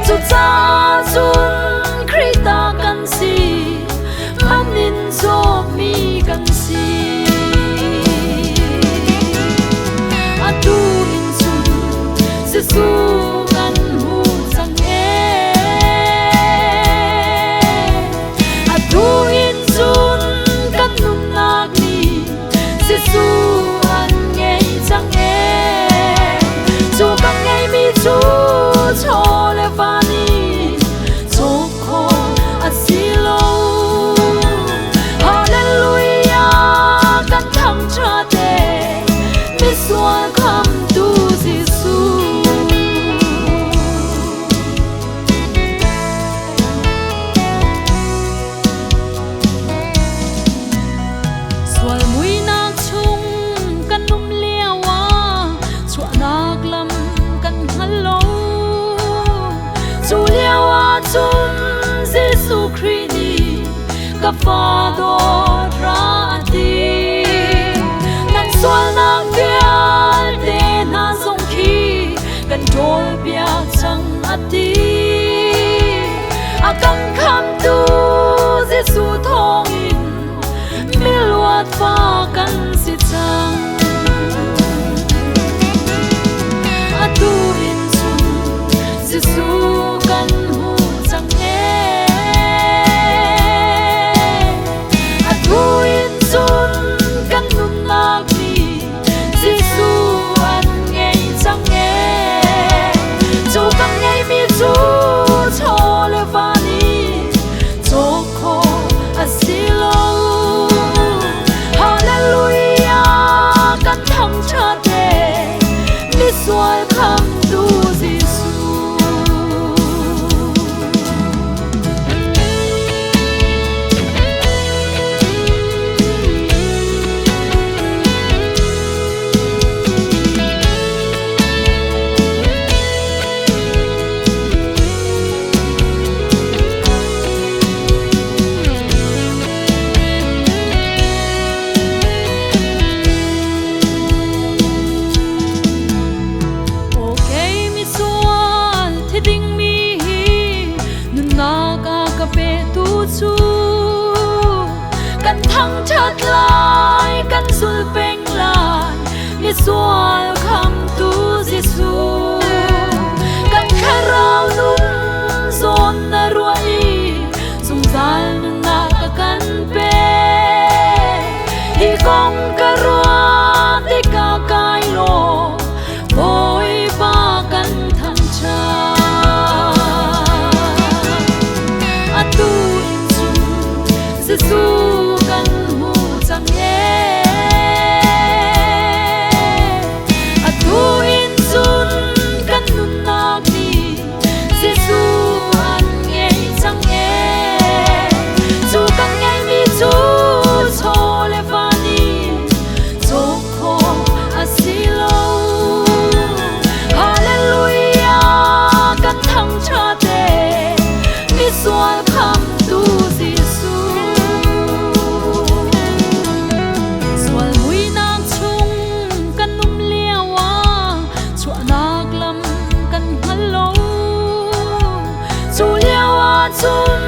Cucaah cun Khrih ta kan si, man in cawkmi kan si. Atu in cun Jesuh kan hmu cang ee. Atu in cun kan nunnak nih Jesuh an ngei cang ee. Cu kan ngeimi cu chaw le va nih cawk khawh a si lo. Hallelujah kan thangṭhat ee, misual khamtu Jesuh. Sual muinak chung kan um lio ah chuahnak lam kan hngal lo. Cu lio ah cun Jesuh Khrih nih ka fa dawt ra a ti. Nan sualnak vialte hna zong khi kan ṭawlpiak cang a ti. A kan khamtu Jesuh thawngin miluat fa kan si cang. Atu in cun Jesuh kan hmu cang ee. Atu in cun kan nunnak nih Jesuh an ngei cang ee. Cu kan ngeimi cu chaw le va nih cawk khawh a si lo. Hallelujah kan thangṭhat ee, misual khamtu Jesuh. Okay, misual thi dingmi hi nunnak a ka petu cu kan thangṭhat lai, kan zul peng lai, misual khamtu Jesuh. Kan thlarau nun zawn na ruah i zungzal nunnak a kan pek. Hi kong ka ruah tikah kai lawm, Bawipa kan thangṭhat. Atu in cun Jesuh kan hmu cang ee. Atu in cun kan nunnak nih Jesuh an ngei cang ee. Cu kan ngeimi cu chaw le va nih cawk khawh a si lo. Hallelujah kan thangṭhat ee, misual khamtu Jesuh. Sual muinak chung kan um lio ah chuahnak lam kan hngal lo. Cu lio ah cun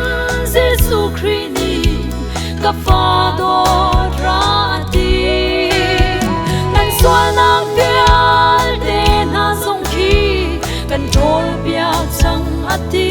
Jesuh Khrih nih ka fa dawt ra a ti. Nan sualnak vialte hna zong khi kan ṭawlpiak cang a ti.